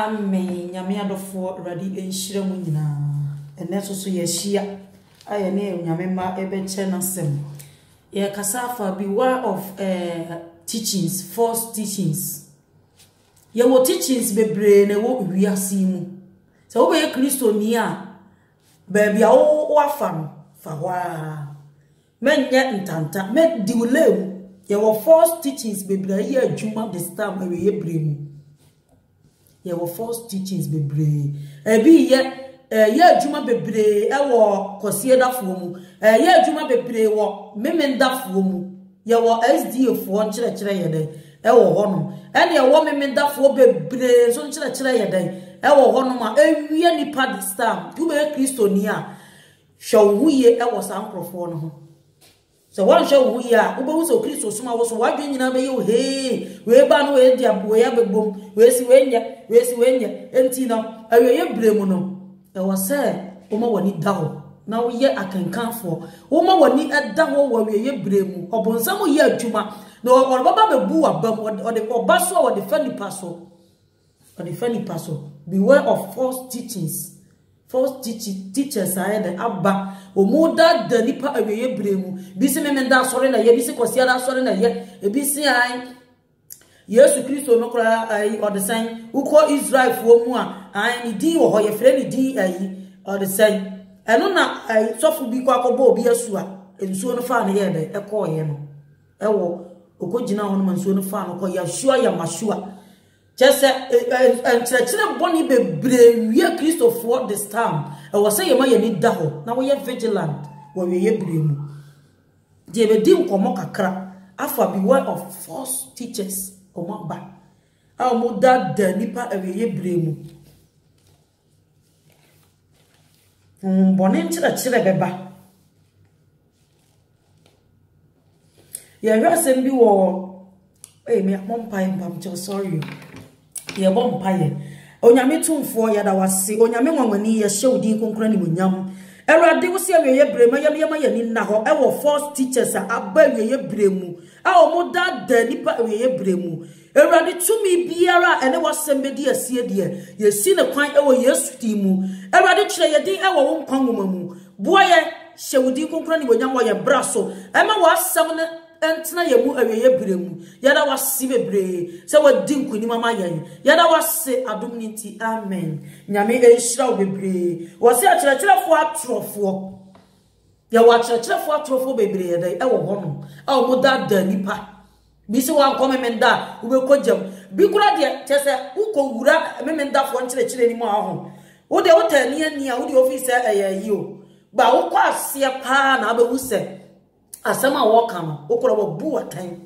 Amen Nyame adɔfoɔ Awurade nhyira mo nyinaa ɛnɛ nso so yɛahyia a yɛne Onyame mma ɛbɛkyɛ n'asɛm yɛkasa afa beware of uh, teachings false teachings yɛwɔ teachings bebree na ɛwɔ wiase yi mu sɛ wobɛyɛ kristoni a baabi a woafa no fa hɔ ara Mɛnyɛ ntanta, mɛ delay wo. Yɛwɔ false teachings bebree a ɛyɛ adwuma this time awieɛ berɛ mu. Yɛwɔ false teachings bebree. Ebi yɛ ɛyɛ adwuma bebree ɛwɔ kɔsiedafoɔ mu. Ɛyɛ adwuma bebree wɔ memendafoɔ mu. Yɛwɔ SDA foɔ nkyerɛkyerɛ yɛ dɛ ɛwɔ hɔnom. Ɛne ɛwɔ memendafoɔ bebree nso nkyerɛkyerɛ yɛ dɛ ɛwɔ hɔnom a ɛwia nipa this time. Wobɛyɛ Kristoni a Hwɛ wo ho yie wɔ saa nkorɔfoɔ no ho. Sɛ woanhwɛ wo ho yie a, wobɛhu sɛ Kristo som a wosom, w'adwene nyinaa bɛyɛ wo hee, wei ba no wei de wei abɛbom, wei si wei nyɛ, wei si wei nyɛ. Enti no, awieeɛ berɛ mu no, ɛwɔ sɛ woma w'ani da hɔ na woyɛ akenkanfoɔ. Woma w'ani da hɔ wɔ awieeɛ berɛ mu. Ɔbonsam yɛ adwuma na ɔbɛba bɛbu w'aba mu, ɔde ɔba so a ɔde fa nipa so. Ɔde fa nipa so. Beware of false teachings. False teaching teachers ayɛ dɛ aba. Wɔn daadaa nipa awieɛ bere mu. Bi se memenda asɔre na yɛ, bi se kwasiara asɔre na yɛ, ebi se an Yesu Kristo no koraa ayi ɔde sɛn. Wokɔ Israelfoɔ mu a, an ne din wɔ hɔ, yɛfrɛ ne din ayi ɔde sɛn. Ɛno na ayi sɔfo bi kɔ akɔbɔ obi asu a nsuo no faa no yɛɛ dɛ ɛkɔɔyɛ no. Ɛwɔ ɔkɔgyina hɔ no ma nsuo no faa no kɔ Yahshua Yamashua. Kyerɛ sɛ, nkyerɛkyerɛ bɔne bebree wie Kristofoɔ this time. Ɛwɔ sɛ yɛma yɛn ani da hɔ na woyɛ vigilant wɔ awieeɛ berɛ mu. Nti yɛbɛdi nkɔmmɔ kakra afa beware of false teachers wɔn aba a wɔn daadaa nnipa awieeɛ berɛ mu. Honhommɔne nkyerɛkyerɛ bɛba. Yɛhwɛ asɛm bi wɔ ee me abɔ mpaeɛ mpamokyɛw sorry o. Yɛbɔ mpaeɛ. Onyame tumfoɔ yɛda wase. Onyame nwanwani yɛhyɛ wo din kronkron animuonyam. Awurade wo se awieeɛ berɛ ma yɛm yɛma yɛn ani nna hɔ ɛwɔ false teachers a aba awieeɛ berɛ mu a wɔn daadaa nipa awieeɛ berɛ mu. Awurade, tumi biara a ɛne w'asɛm bɛdi asie deɛ, yɛsi no kwan wɔ Yesu din mu. Awurade, twerɛ yɛn din wɔ wo nkwa nwoma mu. Boa yɛn, hyɛ wo din kronkron animuonyam wɔ yɛn bra so. Ɛma w'asɛm no ntena yɛn mu awieeɛ berɛ mu. Yɛda wo ase bebree sɛ woadi nkonim ama yɛn. Yɛda wo ase adom no nti. Amen. Nyame nhyira wo bebree. Wɔse akyerɛkyerɛfoɔ atorɔfoɔ. Yɛwɔ akyerɛkyerɛfoɔ atorɔfoɔ bebree yɛ dɛn ɛwɔ hɔnom a wɔdaadaa nnipa. Bi sɛ wankɔ memenda a wobɛkɔ gyam. Bi kora deɛ kyɛ sɛ wokɔ wura memendafoɔ nkyerɛkyerɛ no mu a ɔho. Wo deɛ wotɛ ani ani a wo deɛ ofii sɛ ɛyɛ ayi o. Ba wokɔ aseɛ paa na abɛhu sɛ asɛm a wɔka no wokora wabu atɛn.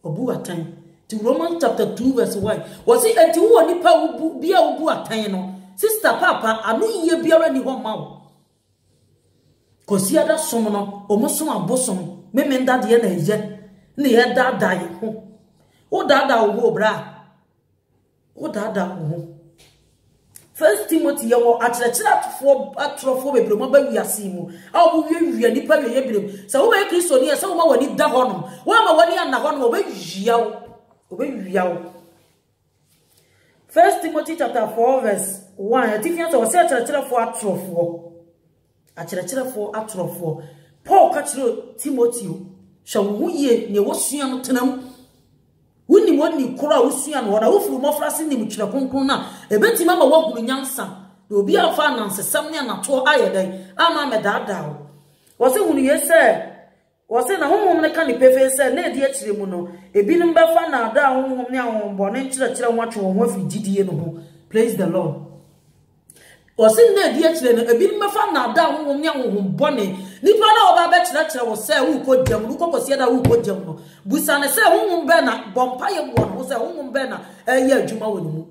Wabu atɛn. Ti Romans chapter 2 verse 1. Wɔsi enti wowɔ nipa wubu bi a wubu atɛn no. Sister papa ano yie biara ni hɔ ma wo. Kwasiada som no, wɔn som abosom, Memenda deɛ na ɛyɛ, na yɛdaadaa yɛn ho. Wodaadaa wo ho bra. Wodaadaa wo ho. First Timothy yɛwɔ akyerɛkyerɛ atofoɔ atorɔfoɔ bebree wɔn aba wiase yi mu a wɔn wiawia nipa wieyɛ bebree mu. Sɛ wobɛyɛ Kristoni a sɛ wɔma w'ani da hɔ nom, wɔama w'ani anna hɔ nom, wɔbɛwia wo, wɔbɛwia wo. First Timothy chapter 4 verse 1 atifi asɛ ɔsɛ akyerɛkyerɛfoɔ atorɔfoɔ akyerɛkyerɛfoɔ atorɔfoɔ Paul ka kyerɛ Timothy hwɛ wo ho yie nea wɔsua no tena mu wonim wɔn ni koro a wosua no hɔ na wofiri mmɔfra se nim twerɛ kronkron no a ɛbɛtumi ama woahunu nyansa na obi amfa anansesɛm ne anatoɔ ayɛ dɛn ama amɛdaadaa wo wɔse hunu yei sɛ Wɔse, na Honhom no ka no pefee sɛ, nna a edi akyire mu no, ebinom bɛfa nnaadaa honhom ne ahonhommɔne nkyerɛkyerɛ ho atwe wɔn ho afiri gyidie no ho. Praise the Lord. Wɔse, nna a edi akyire no, ebinom bɛfa nnaadaa honhom ne ahonhommɔne. Nipa no a ɔba abɛkyerɛkyerɛ wo sɛ worekɔ gya mu no, wokɔ kɔsi ɛda worekɔ gya mu no, busa no sɛ honhom bɛn na, bɔ mpaeɛ wɔ ne ho sɛ honhom bɛn na ɛreyɛ adwuma wɔ ne mu.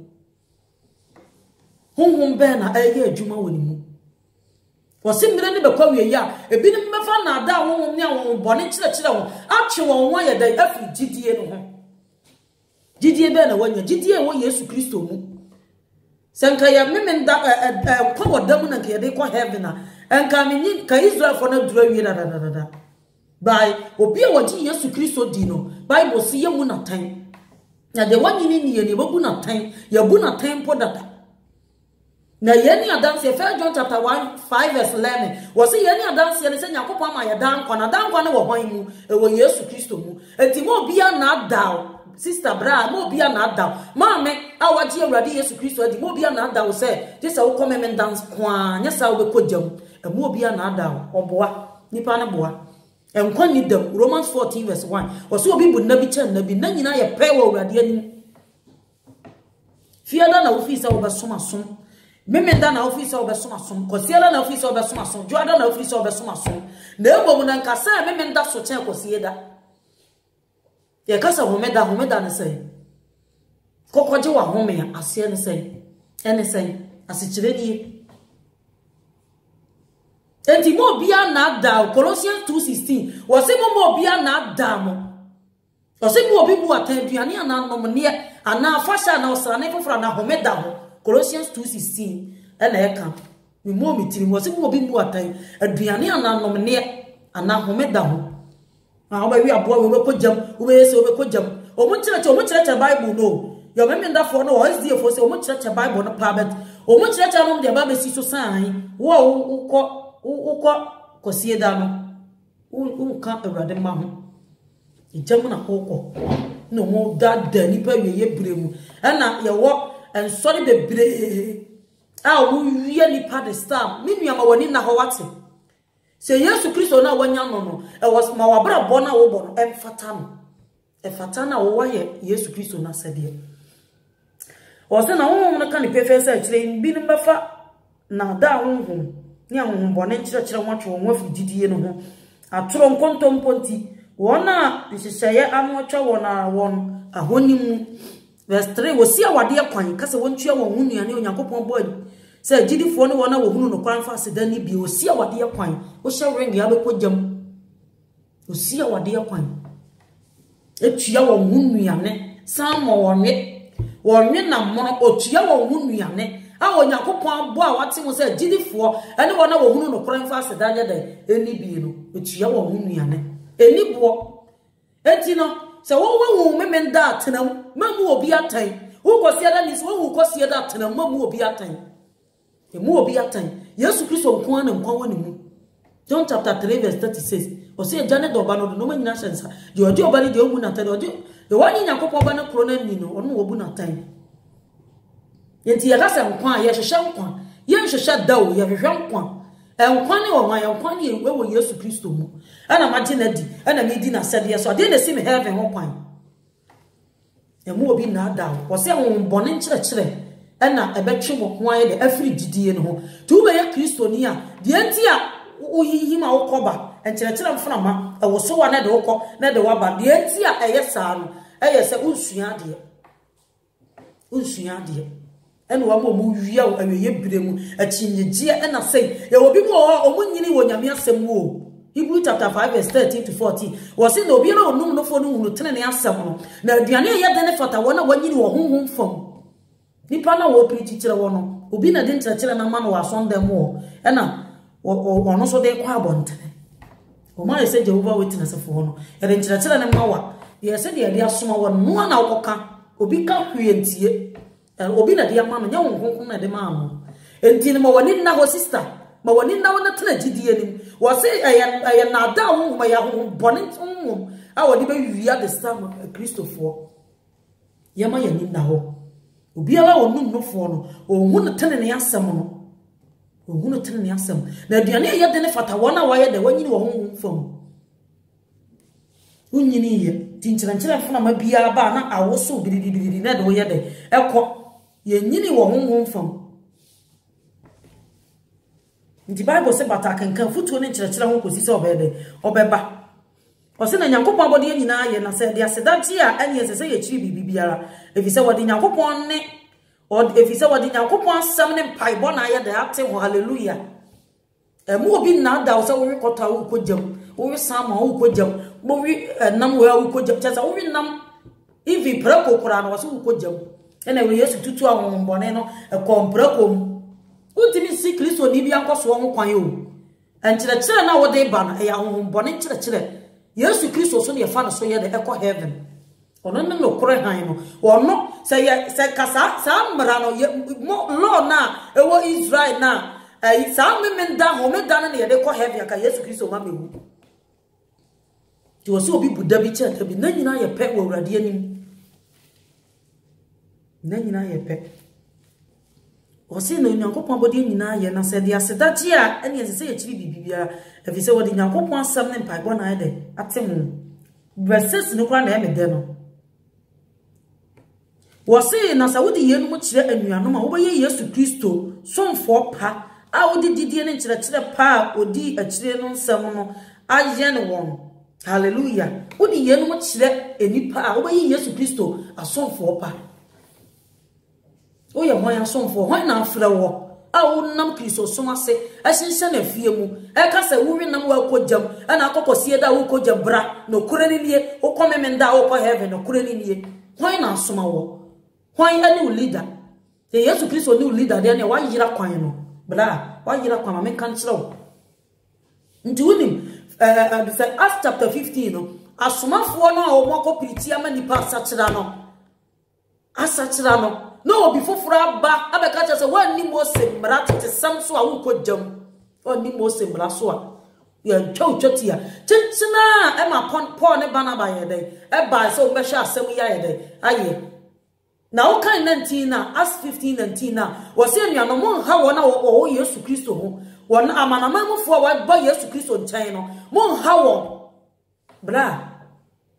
Honhom bɛn na ɛreyɛ adwuma wɔ ne mu. Wɔse mmerɛ no bɛkɔ awieɛ a, ebinom bɛfa nnaadaa honhom ne ahonhommɔne nkyerɛkyerɛ ho atwe wɔn ho ayɛ dɛn afiri gyidie no ho. Gyidie bɛn na wɔanya? Gyidie a ɛwɔ Yesu Kristo mu. Sɛ nka yɛ memenda nkwa wɔ da mu na nka yɛde kɔ heaven a, nka menyi ka Israelfoɔ no aduru awie dadadadada. By obi a wɔgye Yesu Kristo di no, Bible se yɛ mu natɛn. Na deɛ wanyini nie no, yɛbɛbu no atɛn. Yɛabu no atɛn mpo dada. Na yei ne adanseɛ, 1 John chapter 1, 5 verse 11. Wɔse yei ne adanseɛ no sɛ Nyankopɔn ama yɛ daa nkwa, na daa nkwa no wɔ hwan mu? Ɛwɔ Yesu Kristo mu. Enti ma obiara nnaadaa wo, sister, bra, ma obiara nnaadaa wo. Maame a wagye Awurade Yesu Kristo adi, ma obiara nnaadaa wo sɛ gye sɛ wokɔ Memenda nko ara, nyɛ saa wobɛkɔ gya mu. Ɛma obiara nnaadaa wo. Ɔboa. Nipa no boa. Nkwa nni dam. Romans 14 verse 1. Wɔse obi bu nna bi kyɛn nna bi. Nna nyinaa yɛ pɛ wɔ Awurade anim. Fiada na wofii sɛ wobɛsom asom. Memenda na wofii sɛ wobɛsom asom. Kwasiada na wofii sɛ wobɛsom asom. Dwoada na wofii sɛ wobɛsom asom. Na mmom na nka sɛ Memenda so kyɛn Kwasiada. Yɛka sɛ homeda, homeda ne sɛn? Kɔkɔgye w'ahome a, aseɛ ne sɛn? Ɛne sɛn? Asekyerɛ nie. Enti mo obiara nnaadaa o. Colossians 2:16. Wɔse mo ma obiara nnaadaa mo. Ɔse mo obi bu atɛn aduane anaa nnomneɛ anaa afahyɛ anaa ɔsrane foforɔ anaa homeda ho. Colossians 2:16 ɛna ɛka. Memmɔɔ me tirim. Ɔse mo obi mmu atɛn aduane anaa nnomneɛ anaa homeda ho. Na wobɛwe aboa wei wobɛkɔ gyam, wobɛyɛ sɛ wobɛkɔ gyam. Wɔn nkyerɛkyerɛ, wɔn kyerɛkyerɛ Bible no o. Yɛ wɔn mendafoɔ no wɔ SDA foɔ sɛ wɔn kyerɛkyerɛ Bible no paa but wɔn kyerɛkyerɛ no deɛ ba bɛsi so san wo a wokɔ wokɔ kɔsie da no wonka Awurade mma ho. Egya mu na wokɔ. Na wɔn daadaa nnipa awieeɛ berɛ mu. Ɛna yɛwɔ nsɔre bebree a wɔwia nnipa de stam. Me nua ma w'ani nna hɔ wate. Sɛ Yesu Kristo no a wanya no no, ɛwɔ ma w'abrabɔ no a wobɔ no ɛmfata no. Ɛfata no a woayɛ Yesu Kristo no asɛdeɛ. Ɔsɛ na honhom no ka no pefee sɛ akyire yi binom bɛfa nnaadaa honhom ne ahonhommɔne nkyerɛkyerɛ ho atwe wɔn ho afiri gyidie no ho. Atorɔ nkontompo nti, wɔn a nhyehyɛeɛ ano atwa wɔn a wɔn ahonim mu. Verse 3, Wɔsi awadeɛ kwan, ka sɛ wɔntua wɔn ho nnuane Onyankopɔn bɔ sɛ agyidifoɔ ne wɔn a wɔhunu nokware mfa aseda nni bio. Wɔsi awadeɛ kwan, wohyɛ ring a wobɛkɔ gyam. Wɔsi awadeɛ kwan. Tua wɔn ho nnuane, san ma wɔnwe. Wɔnwe nam mono, ɔtua wɔn ho nnuane a Onyankopɔn abɔ a wate ho sɛ agyidifoɔ ne wɔn a wɔhunu nokorɛ mfa aseda nyɛ dɛn ɛnni bie no, ɔtua wɔn ho nnuane. Ɛnni boɔ. Enti no, sɛ wowahu Memenda a, tena mu, mammu obi atɛn. Wo Kwasiada ni, sɛ woahu Kwasiada a, tena mu, mammu obi atɛn. Mmu obi atɛn. Yesu Kristo nko ara na nkwa wɔ ne mu. John chapter 3 verse 36. Ɔsɛ agya ne dɔ ɔba no ɔde nneɛma nyinaa hyɛ nsa. Deɛ ɔgye ɔba no deɛ ɔmmu n'atɛn. Deɛ ɔgye deɛ wanye Nyankopɔn ba no koro no anni no, ɔno na wɔbu n'atɛn. Nti yɛka sɛ nkwa a, yɛhwehwɛ nkwa. Yɛnhwehwɛ da o, yɛhwehwɛ nkwa. Nkwa ne wɔ hwan? Nkwa ne ɛwɔ Yesu Kristo mu. Ɛna magye no adi, ɛna medi n'asɛdeɛ so. Adeɛ na ɛsi me heaven ho kwan. Ɛmu obi nnaadaa wo. Wɔsɛ honhom bɔne nkyerɛkyerɛ ɛna ɛbɛtwe wo ho ayɛ dɛ afiri gyidie no ho. Nti wobɛyɛ Kristoni a, deɛ nti a wohinhim a wokɔ ba, nkyerɛkyerɛ mframa, ɛwosow a na ɛde wokɔ na ɛde waba, deɛ nti a ɛyɛ saa no, ɛyɛ sɛ wonsua adeɛ. Wonsua adeɛ. Ɛna wɔn a wɔwia wo awieeɛ berɛ mu akyinnyegyeɛ ɛna sɛi. Yɛwɔ bi mu wɔ hɔ a wɔn nyini wɔ Nyame asɛm mu o. Hebrew chapter 5 verse 13 to 14. Wɔse na obiara a ɔnum nofoɔ no hunu tenenee asɛm no. Na aduane a ɛyɛ dɛ no fata wɔn a wɔanyini wɔ honhom fam. Nipa no a wɔpirikyi kyerɛ wɔ no, obi na de nkyerɛkyerɛ no ama no wɔ asɔndan mu hɔ, ɛna ɔno nso de kɔ abɔntene. Wɔn ayɛ sɛ Jehovah Witness foɔ no, yɛde nkyerɛkyerɛ no ma wa, deɛ sɛ deɛ yɛde asoma wɔ no, noa na wokɔka, obi ka hwee ntie. Obi na de ama no, nyɛ wɔn kronkron na de maa no. Enti no ma w'ani nna hɔ, sista, ma w'ani nna hɔ na tena gyidie no mu. Wɔse ɛyɛ ɛyɛ naadaa honhom, ɛyɛ ahonhom bɔne honhom a wɔde bɛwia de sa Kristofoɔ. Yɛma yɛn ani nna hɔ. Obiara a ɔnum nofoɔ no, ɔnhu no tenenee asɛm no. Ɔnhu no tenenee asɛm. Na aduane a ɛyɛ dene fata wɔn a wɔayɛ dɛ, wɔanyini wɔ honhom fam. Wonyini yɛ. Nti nkyerɛnkyerɛ mframa biara ba a na awosow biribiribiri na ɛde woyɛ dɛ, ɛkɔ. Yɛnyini wɔ honhom fam. Nti Bible sɛ bata akenkan fotuo ne nkyerɛkyerɛ ho kɔsi sɛ ɔbɛyɛ dɛ, ɔbɛba. Ɔse na Nyankopɔn abɔdeɛ nyinaa yɛ, na sɛ yɛde aseda gye a, ɛneɛ ɛsɛ sɛ yɛkyiri biribi biara, ɛfiri sɛ wɔde Nyankopɔn ne, ɛfiri sɛ wɔde Nyankopɔn asɛm ne mpaebɔ na ayɛ dɛ ate ho. Hallelujah. Ɛmu obi nnaadaa wo sɛ wowe kɔtɔ a wokɔ gyam, wowe salmon a wokɔ gyam, wowe ɛnam wei a wokɔ gyam, kyerɛ sɛ wowe nam even prako koraa no wɔsɛ wokɔ gyam. Ɛna ɛwɔ Yesu tutu ahohombɔne no ɛkɔɔ mprako mu. Wontumi nsi Kristoni bi ankɔsoɔ ho kwan o. Nkyerɛkyerɛ no a wode ba no, ɛyɛ ahonhommɔne nkyerɛkyerɛ. Yesu Kristo so na yɛfa no so yɛ dɛ ɛkɔ heaven. Ɔno ne nokorɛ hann no. Ɔno, sɛ yɛ, sɛ nka saa, saa mmara no, yɛ, mo, law no a ɛwɔ Israel no a, ɛyi, saa memenda, homeda no na yɛde kɔ heaven, anka Yesu Kristo ma mewu. Nti wɔ sɛ obi bu da bi kyɛn da bi, na nyinaa yɛ pɛ wɔ Awurade anim. Na nyinaa yɛ pɛ. Ɔse na Onyankopɔn abɔdeɛ nyinaa yɛ, na sɛ ɛde aseda gye a, ɛne ɛsɛ sɛ yɛkyiri biribi biara, ɛfiri sɛ wɔde Nyankopɔn asɛm ne mpaebɔ na ayɛ dɛ ate ho. Verse 6 no koraa na ɛyɛ me dɛ no. Wɔse na sɛ wode yeinom kyerɛ anuanom a, wobɛyɛ Yesu Kristo somfoɔ pa a wode gyidie ne nkyerɛkyerɛ pa a ɔdii akyire no nsɛm no ayɛne wɔn. Hallelujah. Wode yeinom kyerɛ nnipa a, wobɛyɛ Yesu Kristo asomfoɔ pa. Woyɛ hwan asomfoɔ? Hwan na afrɛ wɔ a wonam Kristosom ase hyenhyɛn afie mu ɛka sɛ wowe nam woakɔ gyam ɛna akɔ kɔsie da a wokɔ gyam bra nokorɛ no nie wokɔ memen da a wokɔ heaven nokorɛ no nie hwan na asoma wɔ hwan ɛne wo leader sɛ Yesu Kristo ne wo leader deɛ ne wayera kwan no bra wayera kwan ma menka nkyerɛ wo nti wonim ɛɛ sɛ Acts chapter 15 no asomafoɔ no a wɔn akɔ pirikyi ama nipa asakyera no Asakyera no, na obi foforɔ aba abɛka kyerɛ sɛ woanni Mose mmara tetesɛm so a worekɔ gyam. Woanni Mose mmara so a yɛntwa wo twetia. Kyenkyena a ɛma Paul ne Barnaba yɛ dɛn? Ɛbae sɛ wɔbɛhwɛ asɛm yi ayɛ dɛn? Ayɛ. Na wokan 19 na Acts 15 19 na wɔsɛ anuanom monha wɔn a wɔwɔ Yesu Kristo ho, wɔn amanaman mufoɔ a wɔaba Yesu Kristo nkyɛn no, monha wɔn. Bra,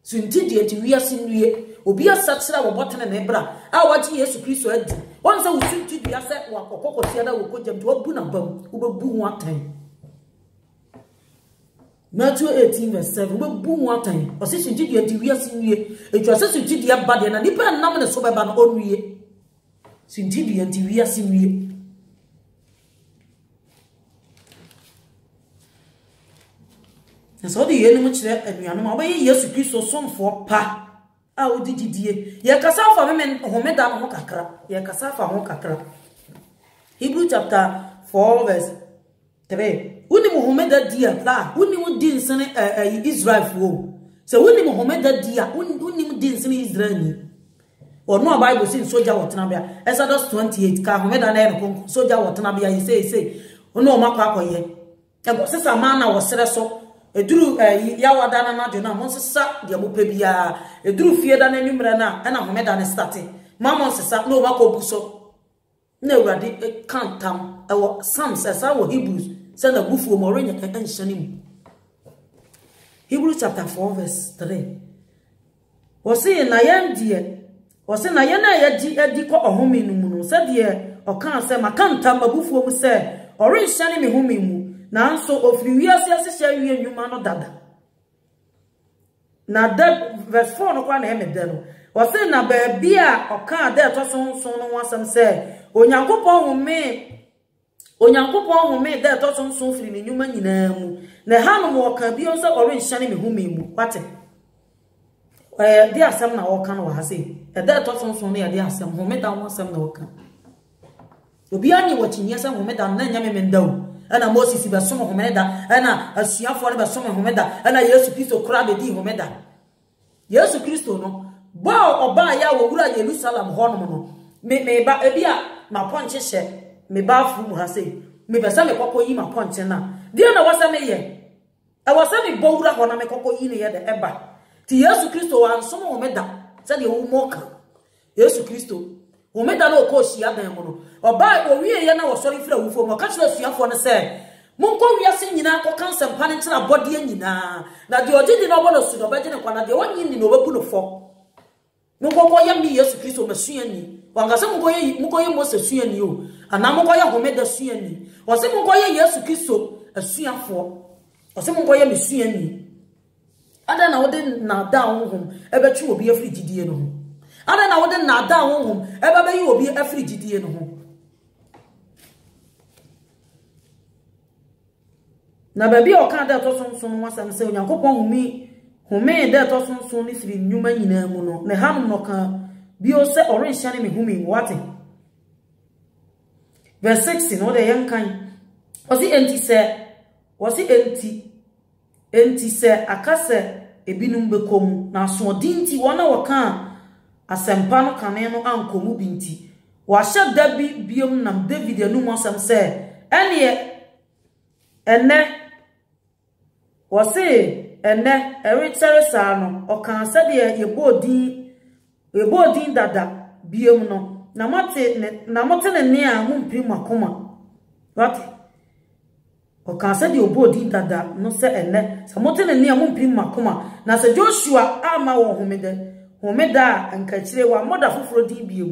suntidua nti wiase nnue. Obi asakyera a wɔbɔ tenenee bra a wagye Yesu Kristo adi. Wɔn sɛ wo suntidua sɛ wakɔkɔ kɔsia na wɔkɔ gyam nti wabu n'abam, wobɛbu ho atɛn. Matthew 18 verse 7 wobɛbu ho atɛn. Ɔse suntidua nti wiase nnue. Ɛtwa sɛ suntidua ba deɛ na nipa nam ne so bɛba no ɔnnue. Suntidua nti wiase nnue. Na sɛ wode yeinom kyerɛ anuanom a, wobɛyɛ Yesu Kristo somfoɔ pa a wode gyidie. Yɛkasa afa meme homeda no ho kakra. Yɛkasa afa ho kakra. Hebrew chapter 4 verse 3. Wonim homeda di a, bra, wonim di nsene ɛyi Israelfoɔ. Sɛ wonim homeda di a, wonim di nsene Israelni. Ɔno a Bible se nsogya wɔ tenabea. Exodus 28 ka homeda no yɛ no kronkron. Sogya wɔ tenabea yi sei sei. Ɔno ɔma kɔ akɔyɛ. Ɛkɔ sesa mana wɔ serɛ so. Ɛduru ɛyi yawada no anadwo no a monsesa deɛ mopɛ biara. Ɛduru fie da no anwummerɛ no a ɛna homeda no starte. Ma monsesa na ɔma kɔ bu so. Na Awurade ka ntam ɛwɔ Psalms ɛsan wɔ Hebrews sɛ n'abufuo mu ɔrenyɛ dɛn nhyɛne mu. Hebrews chapter 4 verse 3. Wɔse na yɛn deɛ, wɔse na yɛn a yɛgye adi kɔ ɔhome no mu no, sɛdeɛ ɔkaa sɛ, maka ntam m'abufuo mu sɛ, ɔrenhyɛne me home mu, nanso ɔfiri wiase asehyɛ awie nnwuma no dada. Na da, verse 4 no koraa na ɛyɛ me dɛ no. Wɔse na baabi a ɔkaa da ɛtɔ so nson no ho asɛm sɛ, Onyankopɔn homee Onyankopɔn homee da a ɛtɔ so nson firii ne nnwuma nyinaa mu. Na ɛhanom ɔkaa bio sɛ ɔrenhyɛne me home mu. Wate? Ɛɛ, de asɛm na ɔreka no wɔ ha sei. Ɛda a ɛtɔ so nson no yɛ de asɛm, homeda ho asɛm na ɔreka. Obiara nye wɔ akyinnyeɛ sɛ homeda no na ɛnyɛ memenda o. Ɛna Moses bɛsom homeda, ɛna asuafoɔ no bɛsom homeda, ɛna Yesu Kristo koraa bɛdii homeda. Yesu Kristo no, bɔ a ɔbaeɛ a wɔwura Yerusalem hɔnom no, me meba ebi a m'apɔnkye hyɛ me bathroom ha sei, mepɛ sɛ mekɔkɔ yi m'apɔnkye no a, deɛ na ɛwɔ sɛ meyɛ? Ɛwɔ sɛ mebɔ wura hɔ na mekɔkɔ yi no yɛ dɛ ɛba. Nti Yesu Kristo wansom homeda sɛdeɛ wo ka. Yesu Kristo, Homeda no a ɔkɔɔ hyiadan mu no, ɔbae, ɔwieeɛ na ɔsɔre firi awufoɔ mu, ɔka kyerɛɛ asuafoɔ no sɛ, Monkɔ wiase nyinaa nkɔka nsɛmpa no nkyerɛ abɔdeɛ nyinaa, na deɛ ɔgye di na ɔbɔ no asu no, ɔbɛgye no nkwa, na deɛ ɔnnye nni no, ɔbɛbu no fɔ. Monkɔkɔyɛ me Yesu Kristo m'asuani. Wanka sɛ monkɔyɛ, monkɔyɛ Mose suani o, anaa monkɔyɛ Homeda suani. Ɔse monkɔyɛ Yesu Kristo asuafoɔ. Ɔse monkɔyɛ me suani. Adɛn na wode nnaadaa honhom bɛtwe obi afiri gyidie no ho? Adɛn na wode nnaadaa honhom ɛba bɛyi obi afiri gyidie no ho? Na baabi a ɔkaa da ɛtɔ so nson no ho asɛm sɛ Onyankopɔn home homee da ɛtɔ so nson no firi nnwuma nyinaa mu no, na hanom no ɔka bio sɛ ɔrenhyɛne me home mu. Wate? Verse 6 no, wode yɛnkan. Ɔse enti sɛ, ɔse enti Enti sɛ aka sɛ. ebinom bɛkɔ mu, na asoɔden nti wɔn a wɔkaa asɛmpa no kane no ankɔ mu bi nti, wɔahyɛ da bi biom nam David anum asɛm sɛ, Ɛnneɛ, ɛnnɛ, wɔse, ɛnnɛ, ɛrekyɛre saa no, ɔkaa sɛdeɛ yɛbɔɔ din, yɛbɔɔ din dada biom no, na moate ne, na mote ne nne a, mommpirim mo akoma. Wate? Ɔkaa sɛdeɛ ɔbɔɔ din dada no sɛ, Ɛnnɛ, sɛ mote ne nne a, mommpirim mo akoma. Na sɛ Joshua amma wɔn homeda, homeda a, anka akyire wammɔ da foforɔ din bio.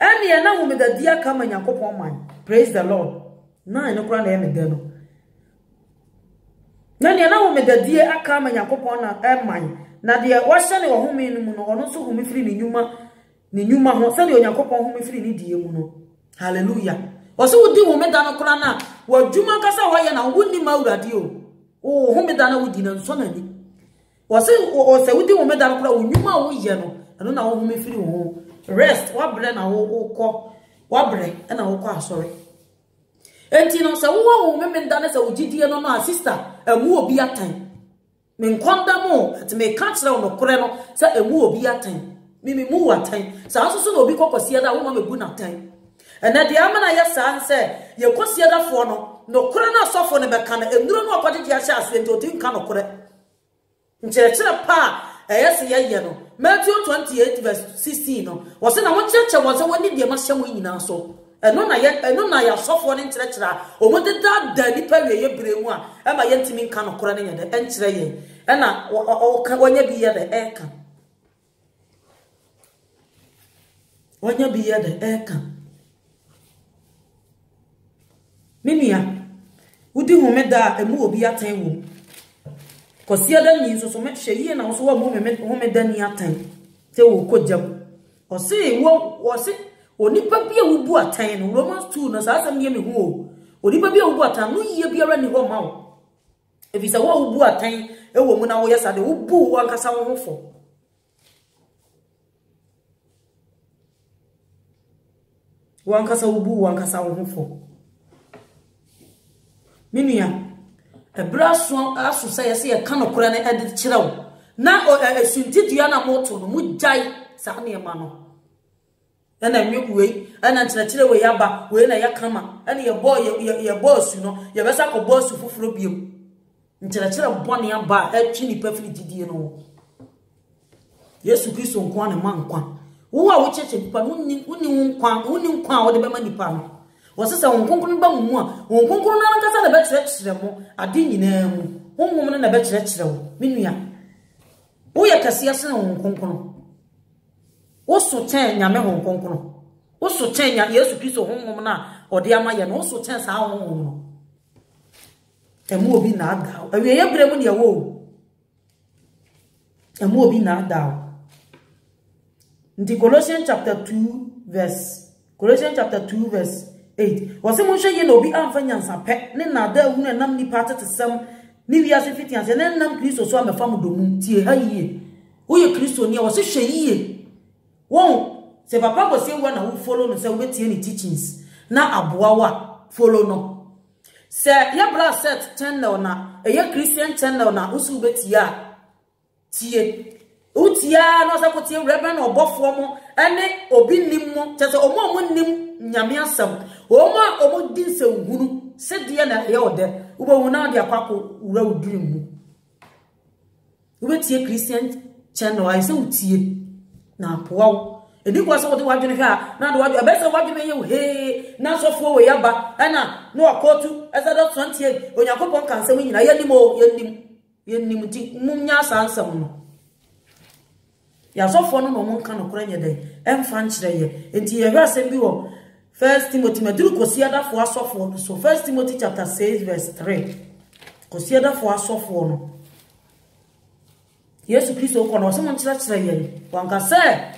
Ɛnneɛ na homedadie aka ama Nyankopɔn man. Praise the Lord. Na ɛno koraa na ɛyɛ me dɛ no. Na deɛ na homedadie aka ama Nyankopɔn na man, na deɛ wahyɛne ɔhome no mu no, ɔno nso home firi ne nnwuma Ne nnwuma ho, sɛdeɛ Onyankopɔn home firi ne deɛ mu no. Hallelujah. Ɔsɛ wodi homeda no koraa no a, w'adwuma ankasa a wɔyɛ na wonni ma Awurade o. Wo homeda na wodi no nsɔ n'ani. Ɔsɛ sɛ wodi homeda no koraa, wo nnwuma a woyɛ no, ɛno na wohome firi wo ho. Rest, wabrɛ na wokɔ, wabrɛ na wokɔ asɔre. Enti no, sɛ wowɔ wo homeda no sɛ wo gyidie no no a, sister, ɛmu obi atɛn. Me nkɔm da mo o, but meka kyerɛ wo nokorɛ no sɛ ɛmu obi atɛn. Me me mu wo atɛn. Saa nso so na obi kɔ kwasiada a woma mebu no atɛn. Ɛnɛ deɛ ama no ayɛ saa ne sɛ yɛn kwasiadafoɔ no, nokorɛ no asɔfoɔ no bɛka no, nnuro no akɔgyegye ahyɛ aseɛ nti ɔtumi nka nokorɛ. Nkyerɛkyerɛ pa a ɛyɛ sɛ yɛyɛ no, Matthew 28 verse 16 no, wɔse na monkyerɛkyerɛ wɔn sɛ wɔnni deɛ mahyɛ mo yi nyinaa so. Ɛno na yɛ, ɛno na yɛ asɔfoɔ no nkyerɛkyerɛ a wɔde daadaa nnipa awieeɛ berɛ mu a ɛma yɛntumi nka nokorɛ no nyɛ dɛ ɛnkyerɛ yɛn. Ɛna ɔka, wɔnya bi yɛ dɛ ɛka. Wɔnya bi yɛ dɛ ɛka. Me nua, wodi homeda a ɛmu obi atɛn wɔ mu. Kwasiada ni nso so hwɛ yie na wo so woammu homeda ni atɛn sɛ wɔkɔ gya mu. Ɔse wɔ ɔse onipa bi a wobu atɛn no Romans 2 no saa asɛm no yɛ me hu o. Onipa bi a wobu atɛn no yie biara nni hɔ ma wo. Efisɛ wo a wobu atɛn wɔ mu na woyɛ saa de wobu wo ankasa wo ho fɔ. Wo ankasa wobu wo ankasa wo ho fɔ. Me nua, ɛberɛ aso aso sɛ yɛsɛ yɛka nokorɛ no de kyerɛ wo. Na suntidua na moto no, mogyae saa nneɛma no. Ɛna nwe wei, ɛna nkyerɛkyerɛ wei aba, wei na ɛyɛ kama, ɛna yɛbɔ yɛbɔ asu no, yɛbɛsa akɔbɔ asu foforɔ biom. Nkyerɛkyerɛ bɔne aba a ɛtwe nipa firi gyidie no ho. Yesu Kristo nko ara na ɛma nkwa. Wo a wokyerɛkyerɛ nipa no, wonni wonni wo nkwa, wonni nkwa a wode bɛma nipa no. Wɔse sɛ Honhom Kronkron no ba mo mu a, Honhom Kronkron no ankasa na ɛbɛkyerɛkyerɛ mo ade nyinaa mu. Honhom no na ɛbɛkyerɛkyerɛ wo, me nua. Woyɛ kɛseɛ sene Honhom Kronkron. Woso kyɛn Nyame Honhom Kronkron. Woso kyɛn Nya Yesu Kristo Honhom no a ɔde ama yɛ no. Woso kyɛn saa Honhom no. Ɛmu obi naadaa wo. Awieeɛ berɛ mu ne ɛwɔ o. Ɛmu obi nnaadaa wo. Nti Colossians chapter 2 verse Colossians chapter 2 verse 8. Wɔse monhwɛ yie na obi amfa nyansapɛ ne nnaadaa hunu ɛnam nnipa atetesɛm ne wiase mfitiaseɛ na ɛnam Kristo so ammɛfa mo domum. Tie ha yie. Woyɛ Kristoni a wɔse hwɛ yie. Wɔn sɛ Papa Kwasi Awuah na wo follow no sɛ wobɛtie ne teachings na aboa wo a follow no. Sɛ yɛ bra set channel na ɛyɛ Christian channel na wo so wobɛtie a, tie. Wotie a na ɔsɛ kɔtie Reverend ɔbɔfoɔ mo ɛne obi nim mo, kyɛ sɛ ɔmo a ɔmo nim nyame asɛm, ɔmo a ɔmo di nsɛnhunu, sedeɛ na ɛyɛ ɔdɛ, wobɛhu na ɔde akɔ akɔ wura wo dream mu. Wobɛtie Christian channel ayɛ sɛ wotie na apoa wo. Ɛni kwa sɛ wode w'adwene hwɛ a na de w'adwene ɛbɛyɛ sɛ w'adwene yɛ wo hee na asɔfoɔ wei aba ɛna na wakɔɔtu Exodus 28 Onyankopɔn ka nsɛm nyinaa yɛnim o yɛnim yɛnim nti munya saa nsɛm no. Yɛasɔfoɔ no na wɔn nka nokorɛ nyɛ dɛn ɛmfa nkyerɛ yɛ nti yɛhwɛ asɛm bi wɔ First Timothy maduru Kwasiadafoɔ asɔfoɔ no so First Timothy chapter 6 verse 3 Kwasiadafoɔ asɔfoɔ no Yesu Kristo kɔ no ɔsɛ mo nkyerɛkyerɛ yɛn wanka sɛ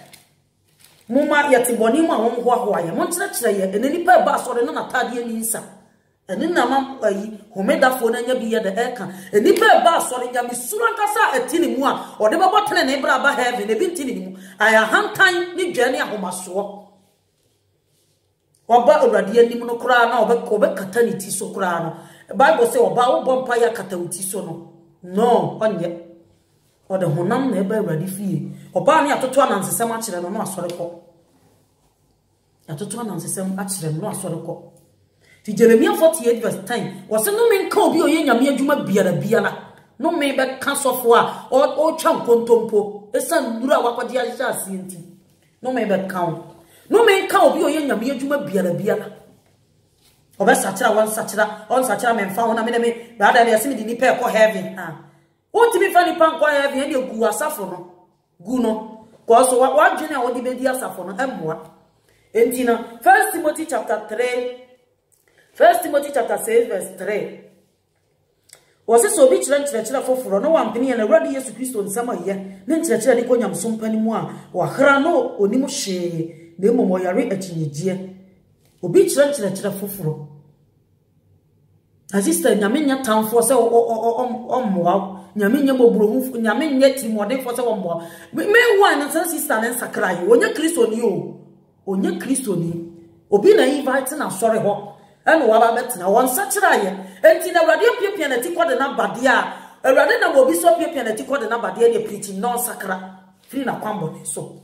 moma yɛte bɔne mu a wɔn hoahoa yɛn mo nkyerɛkyerɛ yɛn ɛnɛ nipa ɛba asɔre no n'ataadeɛ ni nsa ɛne na ma ayi homedafoɔ no anya bi yɛ dɛ ɛka nnipa ɛba asɔre nyamesuro ankasa a ɛte ne mu a ɔde bɛbɔ tenene berɛ aba heaven ebi nte ne mu ayɛ ahantan ne dwɛ ne ahomasoɔ Waba Awurade anim no koraa na ɔbɛkata ne ti so koraa no. Bible sɛ ɔbaa wobɔ mpa yɛ akata wo ti so no. No, ɔnyɛ. Ɔde honam na ɛba Awurade fie. Ɔbaa ne atoto anansesɛm akyerɛ no na asɔre kɔ. Atoto anansesɛm akyerɛ no na asɔre kɔ. Ti Jeremia 48 verse 10, wɔse nome nka obi a ɔyɛ nyame adwuma biara biara. Nome bɛka sɔfo a ɔretwa nkontompo ɛsiane nnuru a wakɔgye ahyehyɛ aseɛ nti. Nome bɛka wo. Nome nka obi a ɔyɛ nyame adwuma biara biara. Ɔbɛsakyera wɔnsakyera ɔnsakyera memfa ho na me ne me brada deɛ ɛsɛ mede nipa ɛkɔ heaven. Ah. Wontumi mfa nipa nkɔ heaven ɛne gu asafo no. Gu no. Kɔɔ so w'adwene a wode bɛdi asafo no mmoa. Enti no, First Timothy chapter 3, First Timothy chapter 6 verse 3. Wɔse sɛ obi kyerɛ nkyerɛkyerɛ foforɔ na wampene yɛn Awurade Yesu Kristo nsɛm a ɛyɛ ne nkyerɛkyerɛ de kɔ nyamesom pa no mu a, wahera no onim hwee na mmom ɔyare akyinnyegyeɛ. Obi kyerɛ nkyerɛkyerɛ foforɔ. Na sister, nyame nyɛ tamfoɔ sɛ ɔmmoa wo. Nyame nyɛ mmɔborɔhufoɔ, nyame nyɛ tirimɔdenfoɔ sɛ ɔmmoa wo. Meanwhile, no sɛ sister ne nsakra yi, ɔnyɛ Kristoni o. Ɔnyɛ Kristoni. Obi na invite na asɔre hɔ, ɛna waba bɛtena. Wɔn nsakyera yɛ. Enti na Awurade apiapia n'ati kɔ de n'abadeɛ a, Awurade nam obi so apiapia n'ati kɔ de n'abadeɛ deɛ pirikyi na ɔnsakra firi n'akwammɔne so.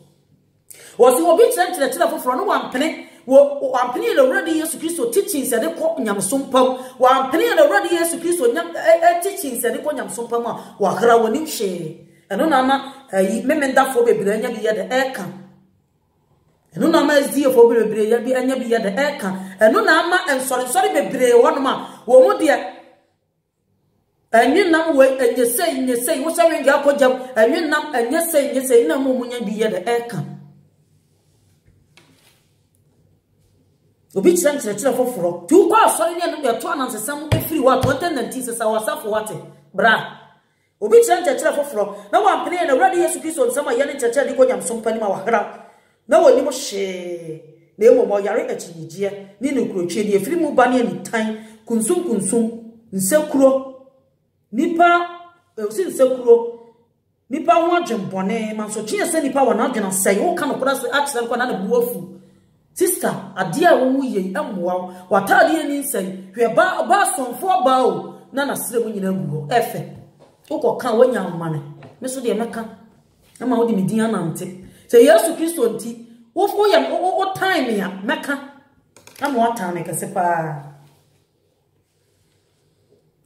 Wɔsi obi kyerɛ nkyerɛkyerɛ foforɔ no wampene wɔ wampene yɛn Awurade Yesu Kristo teachings ɛde kɔ nyamesom pa mu wampene yɛn Awurade Yesu Kristo nyam ɛ ɛ teachings ɛde kɔ nyamesom pa mu a wahra wɔnim hwee. Ɛno na ama ɛyi memendafoɔ bebree anya bi yɛ de ɛka. Ɛno na ama SDAfoɔ bebree yɛ bi anya bi yɛ de ɛka. Ɛno na ama nsɔrensɔre bebree wɔnom a wɔn mu deɛ Ɛnwe nam wei, ɛnyɛ sei, nyɛ sei, wosɛ wenge akɔ gyam, ɛnwe nam, ɛnyɛ sei, nyɛ sei, na mu nya bi yɛ dɛ ɛka. Obi kyerɛ nkyerɛkyerɛ foforɔ. Ti wokɔ asɔre ne ɛno ɛto anansesɛm ɛfiri hɔ a 2019 sesa w'asafo wate. Bra. Obi kyerɛ nkyerɛkyerɛ foforɔ na wampene yɛn Awurade Yesu Kristo nsɛm a ɛyɛ ne nkyerɛkyerɛ de kɔ nyamesom pa nim a wahera na wɔnnim hwee na mmom ɔyare akyinnyegyeɛ ne nokorɛtwie deɛ ɛfiri mu ba ne anitan kunsunkunsum nsekuro nipa ɛsi nsekuro nipa ho adwenbɔne mansotwe sɛ nipa wɔ n'adwene asɛe woka nokorɛ akyerɛ nkɔ na ne bo afu. Sister, adeɛ a woyɛ yi mmoa wo. W'ataadeɛ nni nsɛe. Hwɛ baa, ɔbaa somfoɔ baa o, na n'asrɛ mu nyinaa gu hɔ. Ɛfɛ. Wokɔka a, woanya amane. Me so deɛ mɛka ama wode me din anante. Sɛ Yesu Kristo nti, wo, woyɛ, wo, wotan me a, mɛka ama woatan me kɛse paa.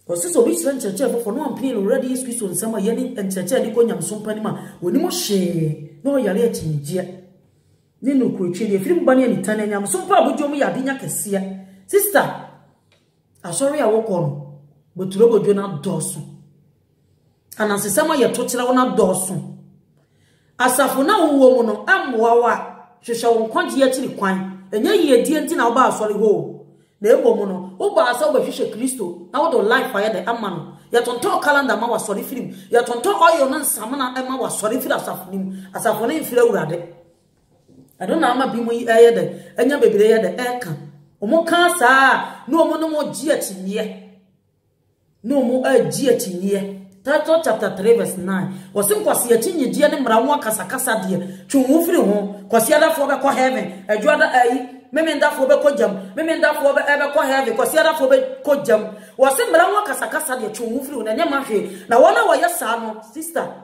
Ɔsɛ sɛ obi kyerɛ nkyerɛkyerɛ foforɔ na wampene yɛn Awurade Yesu Kristo nsɛm a ɛyɛ ne nkyerɛkyerɛ de kɔ nyamesom pa no mu a, ɔnim hwee na ɔyare akyinnyegyeɛ ne nokorɛtwie deɛ ɛfiri mu ba ne anitan ne nyamesom pa a abodwoɔ mu yɛ adenya kɛseɛ. Sista, asɔre a wokɔ no, boturobodwo no adɔɔso. Anansesɛm a yɛto kyerɛ wo no adɔɔso. Asafo no a wowɔ mu no mmoa wo a, hwehwɛ wo nkwagyeɛ akyiri kwan. Ɛnyɛ yiedie nti na wobaa asɔre hɔ o. Na mmom no, wobaa sɛ wobɛhwehwɛ Kristo na wode wo life ayɛ dɛ ama no. Yɛtontɔn calendar ma w'asɔre firi mu. Yɛtontɔn oil ne nsamena ma w'asɔre firi asafo no mu. Asafo no mfiri Awurade. Ɛno na ama binom yi ɛyɛ dɛ, anya bebree yɛ dɛ ɛka. Wɔn ka saa na wɔn ne wɔn gye akyinnyeɛ. Ne wɔn regye akyinnyeɛ. Titus chapter 3 verse 9. Wɔse nkwasi akyinnyegyeɛ ne mmara ho akasakasa deɛ, twe wo ho firi ho. Kwasiadafoɔ bɛkɔ heaven, adwoada ayi, memendafoɔ bɛkɔ gyam, memendafoɔ bɛ ɛbɛkɔ heaven, kwasiadafoɔ bɛkɔ gyam. Wɔse mmara ho akasakasa deɛ, twe wo ho firi ho, na ɛnyɛ ma hwee. Na wɔn a wɔyɛ saa no, sister,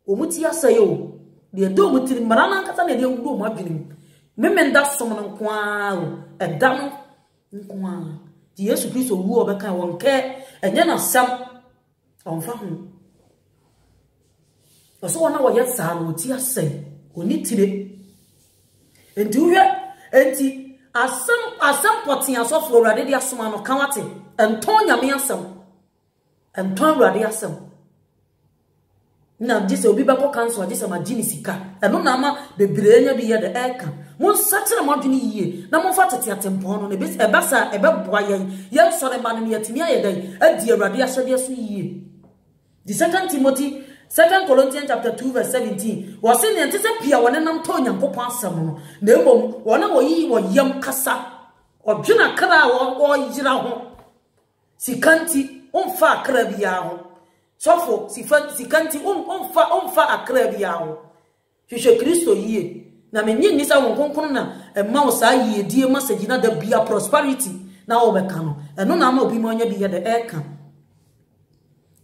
wɔn ti asɛe o. Deɛ ɛda wɔn tiri, mmara no ankasa na ɛde awura wɔn adwene mu. Memenda som no nko ara o, ɛda no nko ara. Nti Yesu Kristo wu a ɔbɛka wɔn kɛ ɛnyɛ n'asɛm ɔmfa ho. Ɔsɛ wɔn a wɔyɛ saa no wɔti asɛe, wɔni tire. Nti wohwɛ nti asɛm asɛm pɔtee asɔfo Awurade de asoma no ka wate ɛntɔn Nyame asɛm. Ɛntɔn Awurade asɛm. Na gye sɛ obi bɛkɔ kanso a gye sɛ magye ne sika. Ɛno na ama bebree anya bi yɛ dɛ ɛka. Monsakyera mo adwene yie na momfa tete atempɔn no na ɛba saa ɛbɛboa yɛn yɛn nsɔre mma no na yɛatumi ayɛ dɛn adi Awurade ahyɛdeɛ so yie. The second Timothy, second Corinthians chapter 2 verse 17, wɔse nea ɛnte sɛ pii a wɔnenam tɔ Onyankopɔn asɛm no, na mmom wɔn a wɔyi wɔ yam kasa, ɔdwene akra a wɔyera ho. Sika nti, womfa akra biara ho. Sɔfo, sifa, sika nti, womfa, womfa akra biara ho. Hwehwɛ Kristo yie. Na mennye nni sɛ Honhom Kronkron na ɛma wo saa yiedie message na da bia prosperity na wobɛka no. Ɛno na ama obi ma ɔnya bi yɛ dɛ ɛka.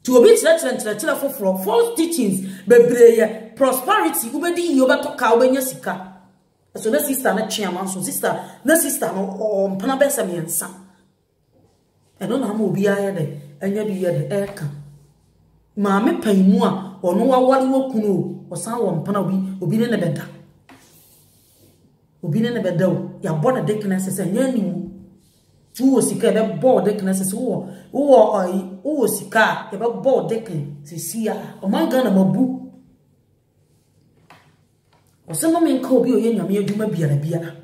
Nti obi kyerɛkyerɛ nkyerɛkyerɛ foforɔ, false teachings bebree yɛ prosperity, wobɛdi yie, wobɛtɔ kaa, wobɛnya sika. Ɛso na sister no twe ama nso, sister, na sister no ɔmpena bɛsɛ mmiɛnsa. Ɛno na ama obiara yɛ dɛ, anya bi yɛ dɛ, ɛreka. Maame pan mu a, ɔno waware wɔ kunu o, ɔsan wɔ mpena obi, obi ne ne bɛda. Obi ne ne bɛda o, yɛabɔ no dekenɛse sɛ nyɛ aniwu. Wowɔ sika yɛbɛbɔ wo dekenɛse sɛ wowɔ wowɔ ɔyi wowɔ sika a yɛbɛbɔ wo deken sisi a ɔman Ghana mabu. Ɔsɛ ma menka obi a ɔyɛ nyame adwuma biara biara.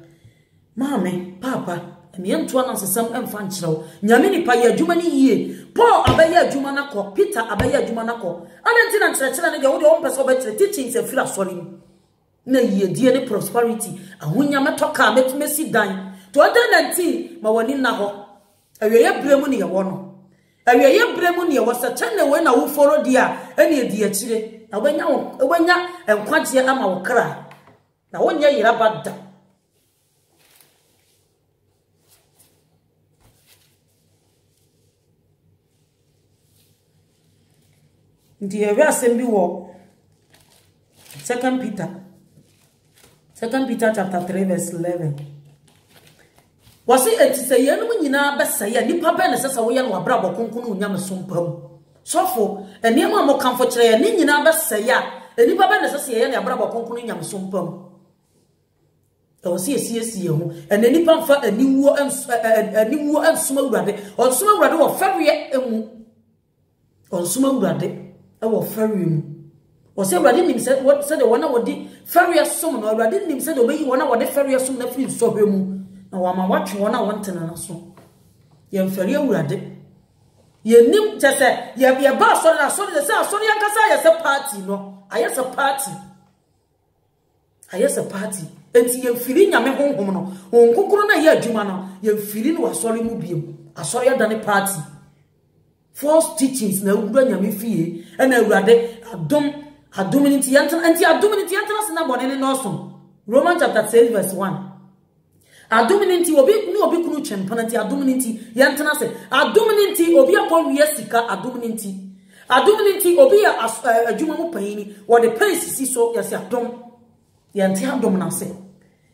Maame, paapa, ɛmeɛ ntoa nansesɛm ɛmfa nkyerɛ wo. Nyame nipa yɛ adwuma no yie. Paul abɛyɛ adwuma no akɔ, Peter abɛyɛ adwuma no akɔ. Adɛn nti na nkyerɛkyerɛ no deɛ wo deɛ wompɛ sɛ wobɛkyerɛ teachings afiri asɔre mu. Na yiedie ne prosperity, ahonya, mɛtɔ kaa, mɛsi dan. 2019, ma w'ani nna hɔ. Awieeɛ berɛ mu ne yɛwɔ no. Awieeɛ berɛ mu ne yɛwɔ sɛ channel wei na wo follow deɛ a, ɛne ɛdi akyire. Na wobɛnya wobɛnya nkwagyeɛ ama wo kra. Na wonyɛ yeraba da. Nti yɛhwɛ asɛm bi wɔ Second Peter. Second Peter chapter 3 verse 11. Wɔse enti sɛ yeinom nyinaa bɛsɛe a, nnipa bɛn na ɛsɛ sɛ woyɛ no w'abrabɔ kronkron ne onyamesom pa mu? Sɔfo, nneɛma a mokamfo kyerɛ yɛn ne nyinaa bɛsɛe a, nnipa bɛn na ɛsɛ sɛ yɛyɛ no yɛabrabɔ kronkron ne nyamesom pa mu? Ɛwɔ sɛ yɛsiesie yɛn ho. Ɛnna nnipa mfa aniwuo aniwuo nsom Awurade. Ɔnsom Awurade wɔ fɛreɛ mu. Ɔnsom Awurade wɔ fɛreɛ mu. Ɔsɛ Awurade nim sɛ sɛdeɛ wɔn a wɔde fɛreɛ som no, Awurade nim sɛdeɛ ɔbɛyi wɔn a wɔde fɛreɛ som no afiri nsɔhwɛ mu, na wama watwe wɔn a wɔntene no aso. Yɛmfɛre Awurade. Yɛnim kyɛ sɛ yɛba asɔre no asɔre sɛ asɔre ankasa ayɛ sɛ party no, ayɛ sɛ party. Ayɛ sɛ party. Enti yɛmfiri Nyame honhom no, Honhom Kronkron no a ɛyɛ adwuma no, yɛmfiri no wɔ asɔre mu biom. Asɔre adane party. False teachings na awura Nyame fie, ɛna Awurade adom, adom no nti yɛntena, nti adom no nti yɛntena ase na bɔne ne nɔɔso. Romans chapter 6 verse 1. Adom no nti obi ne obi kunu twe mpena nti adom no nti yɛntena ase. Adom no nti obi akɔ wia sika adom no nti. Adom no nti obi yɛ adwuma mu panyini wɔde pɛn sisi so yɛsɛ adom. Yɛnte adom no ase.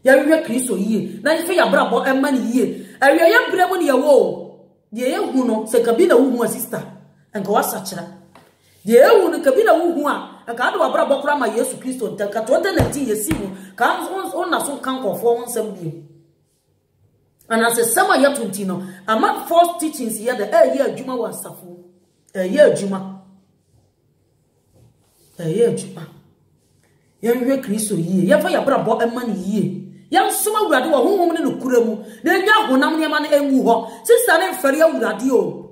Yɛnhwɛ Kristo yie na yɛfa yɛabrabɔ ɛma no yie. Awieɛ berɛ mu ne yɛwɔ o. Deɛ yɛhu no sɛ nka bi na wohu a sista nka wasakyera. Deɛ yɛhu no nka bi na wohu a nka ade wabrabɔ koraa ma Yesu Kristo ntɛm nka 2019 yɛsi mu ka wonna so nka nkurɔfoɔ ho nsɛm bio. Anaasɛ sɛm a yɛto nti no ama false teachings yɛ dɛ ɛyɛ adwuma wɔ asafo mu. Ɛyɛ adwuma. Ɛyɛ adwuma. Yɛnhwɛ Kristo yie. Yɛmfa yɛn abrabɔ mma no yie. Yɛnsom Awurade wɔ honhom ne nokorɛ mu, na ɛnya honam nneɛma no ngu hɔ. Sista no mfɛre Awurade o.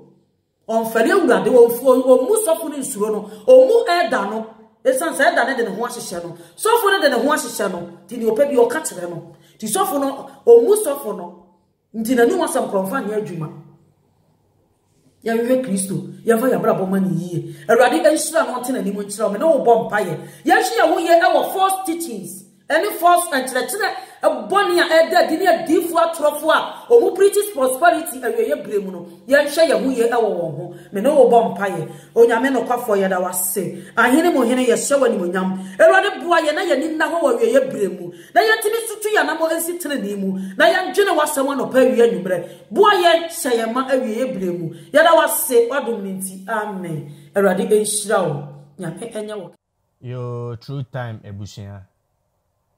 Ɔmfɛre Awurade, ɔmmu sɔfo no nsuro no, ɔmmu ɛda no. Ɛsiane sɛ ɛda no de ne ho ahyehyɛ no. Sɔfo no de ne ho ahyehyɛ no, nti deɛ ɔpɛ bi ɔka kyerɛ no. Nti sɔfo no, ɔmmu sɔfo no. Nti n'anom asɛm korɔ mfa nyɛ adwuma. Yɛnhwehwɛ Kristo, yɛmfa yɛn abrabɔ ma no yie. Awurade nhyira no ɔnte n'anim nkyerɛ wo. Me ne wo bɔ mpaeɛ. Yɛnhwɛ yɛn ho yie wɔ false teachings ɛne false nkyerɛkyerɛ bɔne a ɛda adi ne adiyifoɔ atorɔfoɔ a wɔn preach prosperity awieeɛ berɛ mu no. Yɛnhwɛ yɛn ho yie wɔ wɔn ho. Me ne wo bɔ mpaeɛ. Onyame nokwafoɔ yɛda wo ase. Ahene mu hene yɛhyɛ wo animuonyam. Awurade boa yɛn na yɛn ani nna hɔ wɔ awieeɛ berɛ mu. Na yɛntumi ntutu yɛn anammɔn nsi tenenee mu, na yɛndwene w'asɛm anɔpa, awia, anwummerɛ. Boa yɛn, hyɛ yɛn ma awieeɛ berɛ mu. Yɛda wo ase w'adom no nti. Amen. Awurade nhyira wo. Nyame nyɛ wo. Yoo true time abusua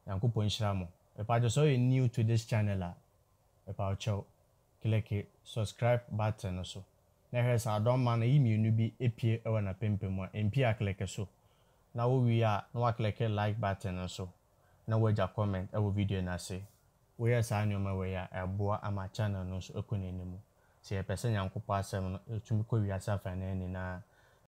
Nyankopɔn nhyira mo. Mepakyɛw sɛ woyɛ new to this channel a mepawokyɛw kleke subscribe button no so na hwɛ sɛ adɔmma no yi mienu bi epue wɔ n'apampam a empue a kleke so na wo wie a na woakleke like button no so na woagya comment wɔ video no ase. Woyɛ saa nnoɔma wei a ɛboa ama channel no nso kɔ n'anim. Sɛ yɛpɛ sɛ Nyankopɔn asɛm no tumi kɔ wiase afanan nyinaa a,